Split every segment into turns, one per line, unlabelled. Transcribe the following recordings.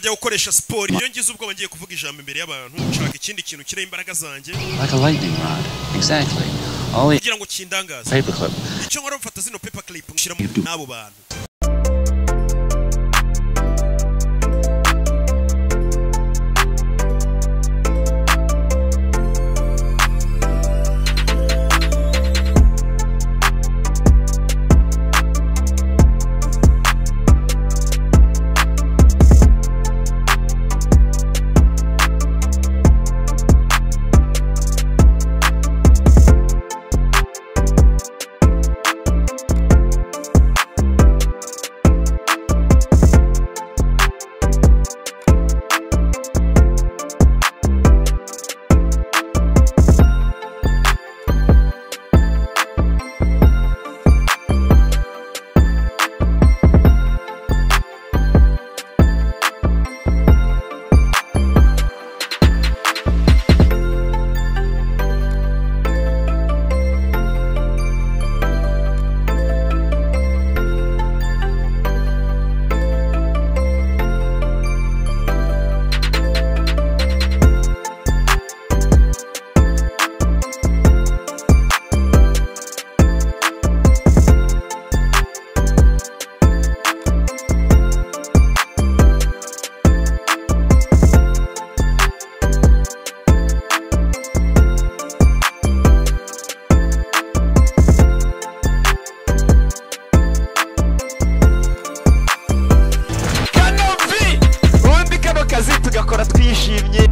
Bajya gukoresha siporo. Iyo ngize ubwoba ngiye kuvuga ijambo imbere y'abantu, nshaka ikindi kintu kiriho imbaraga zanjye.
Like a lightning rod. Exactly. All the
Kugira ngo kindangaze.
paperclip.
Icyo nkora, mfata zino paper clip nshyiramo n'abo bantu.
Kanopi, ubundi kano kazi tugakora twishimye.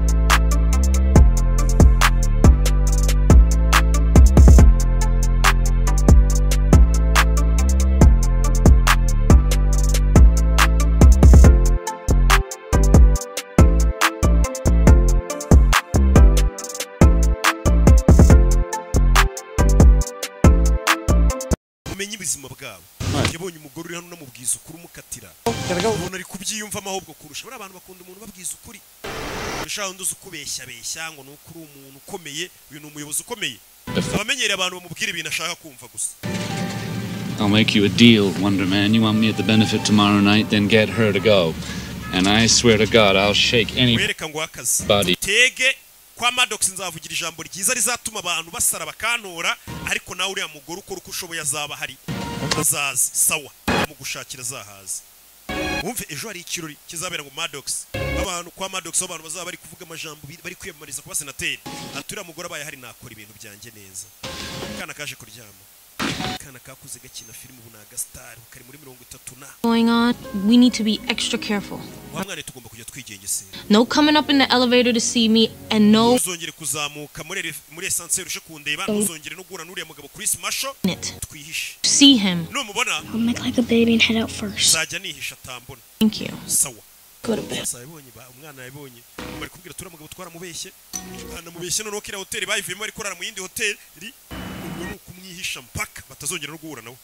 Umenye ubuzima bwabo. Yabonye umugore uri hano unamubwiza ukuri, umukatira, ubona ari kubyiyumvamo ahubwo kurusha bariya abantu bakunda umuntu ubabwiza ukuri kurusha undi uzi ukubeshya beshya ngo ni uko uri umuntu ukomeye. Uyu ni umuyobozi ukomeye, abamenyereye abantu bamubwira ibintu ashaka kumva gusa.
I'll make you a deal, Wonder Man. You want me at the benefit tomorrow night, then get her to go. And I swear to God, I'll shake any
Wereka ngo akazi
body
tege kwa Maddox, nzavugira ijambo ryiza rizatuma abantu basara bakantora, ariko nawe uriya mugore ukora uko ushoboye azaba ahari, azaza. Sawa, mugushakira azahaza. Wumve, ejo hari ikirori kizabera ngo Maddox, abantu kwa Maddox, aho abantu bazaba bari kuvuga amajambo bari kwiyamamariza kuba senateri. Ati uriya mugore abaye ahari nakora ibintu byanjye neza. Kana kaje kuryama, kana kakuze gakina filime, ubu ni agasitari kari muri 30 na
Going on, we need to be extra careful.
Wa mwana, tugomba kujya twigengesera.
No coming up in the elevator to see me, and no
Ntuzongere kuzamuka muri ascenseur uje kundeba, ntuzongere no guhura n'uriya mugabo Chris Masho.
It.
Twihishe.
See him.
Numubona
I'll make like a baby and head out first.
nzajya nihisha atambona.
Thank you.
Sawa.
Go to bed.
Sasa yabonye umwana yabonye bari kubwira turiya mugabo twaramubeshye, banamubeshye, noneho kiriya hoteli bayivuyemo bari kurara mu yindi hoteli. Ubwo ni ukumwihisha mpaka batazongera no guhura nawe.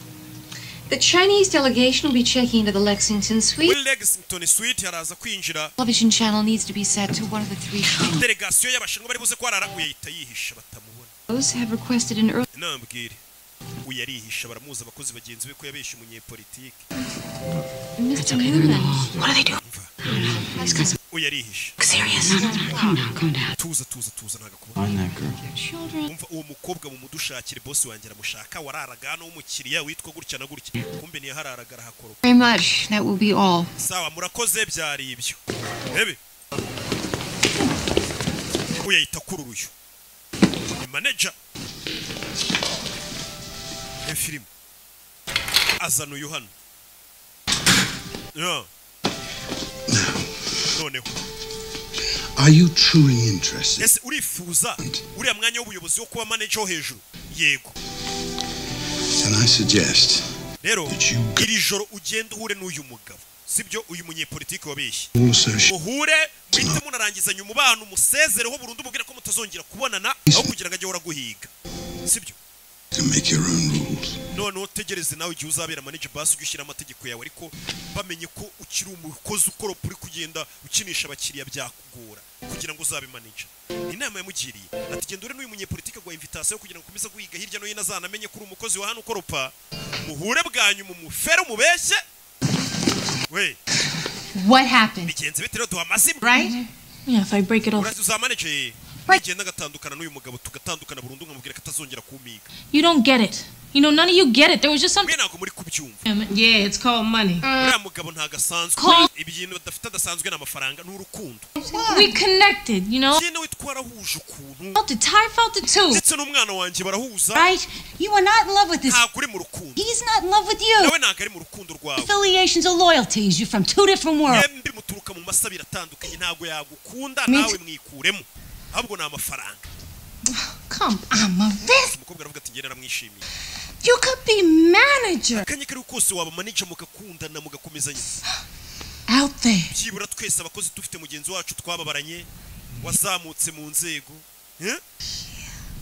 The Chinese delegation will be checking into the Lexington suite.
Muri Lexington Suite haraza kwinjira
Television channel needs to be set to one of the three channels.
delegasiyo y'Abashinwa bari buze kuharara. Uyahita yihisha batamubona.
Those have requested an early
Nambwire, uyu arihisha, baramuzi abakozi bagenzi be ko yabeshye umunyepolitike.
Mr. Newman.
What are they doing?
Uyu arihisha.
Serious?
No, no, no. Calm down, calm down.
Tuza, tuza, tuza, ntabwo akubona.
Find that girl.
Children.
Umva, uwo mukobwa mumudushakire, bosi wanjye aramushaka, wararaga hano w'umukiriya witwa gutya na gutya. Kumbe ntiyahararaga, arahakoropa.
Very much. That will be all.
Sawa, murakoze, byari ibyo. Ebe uyahita akurura, uyu ni manager ya filime, azana uyu hano. Ya. Noneho
Are you truly interested?
Ese urifuza uriya mwanya w'ubuyobozi wo kuba manager wo hejuru? Yego.
Then I suggest
Rero
that you go
iri joro ugende uhure n'uyu mugabo, sibyo, uyu munyepolitiki wabeshye.
all associates
Muhure, muhite munarangizanya umubano, umusezereho burundu, mubwire ko mutazongera kubonana, aho kugira ngo ajye ahora aguhiga, sibyo?
to make your own rules.
Noneho utegereze nawe igihe uzabera manager, basi ujye ushyira amategeko yawe, ariko bamenye ko ukiri umukozi ukoropa, uri kugenda ukinisha abakiriya, byakugora kugira ngo uzabe manager. Ni inama yamugiriye, ati genda ure n'uyu munyepolitike, aguha invitation kugira ngo ukomeze guhiga hirya no hino, azanamenye ko uri umukozi wa hano ukoropa. Muhure bwa nyuma, umufere, umubeshye we.
What happened?
Bigenze bite rero? Duha amazimwe.
Right?
Yeah, if I break it off.
Urazi uzamanage nigenda agatandukana n'uyu mugabo, tugatandukana burundu, nkamubwira ko atazongera kumiga.
You don't get it. You know, none of you get it. There was just something.
Mwe ntabwo muri kubyumva.
Yeah, it's called money.
Uriya mugabo ntabwo asanzwe.
Call-
Ibintu badafite adasanzwe ni amafaranga n'urukundo.
We connected, you know?
Njye nawe twarahuje ukuntu.
Felt it. Ty felt it too.
Ndetse n'umwana wanjye barahuza.
Right? You are not in love with this.
Ntabwo uri mu rukundo.
He's not in love with you.
Nawe ntabwo ari mu rukundo rwawe.
Affiliations or loyalties. You're from two different worlds.
Mwembi muturuka mu masabiro atandukanye, ntabwo yagukunda.
Me
Nawe mwikuremo, ahubwo ni amafaranga.
Come on, Marissa.
Umukobwa aravuga ati: "Ngenda naramwishimiye."
You could be manager
Akanya kari kose waba manager, mugakundana, mugakomezanya.
out there.
Byibura twese abakozi dufite mugenzi wacu twababaranye wazamutse mu nzego. Eh?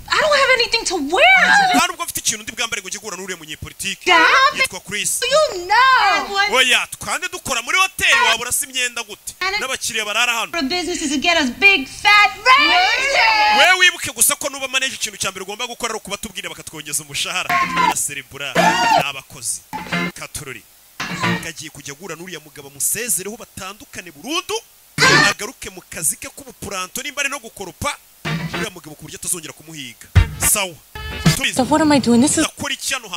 I don't have anything to wear to
Nta nubwo mfite ikintu ndi bwambare ngo njye guhura n'uriya munyepolitike
Stop.
yitwa Chris.
You know.
Oya, twande dukora muri hoteli, wabura se imyenda gute n'abakiriya barara hano?
For business is to get us big fat raises.
We wibuke gusa ko nuba manager, ikintu cya mbere ugomba gukora ari ukubatubwira bakatwongeza umushahara. Baraserebura ni abakozi katorori. Kagiye kujya guhura n'uriya mugabo amusezereho, batandukane burundu, agaruke mu kazi ke k'ubupuranto nimba ari no gukoropa uriya mugabo, ku buryo atazongera kumuhiga. Sawa.
So what am I doing? This is
Ndakora iki hano?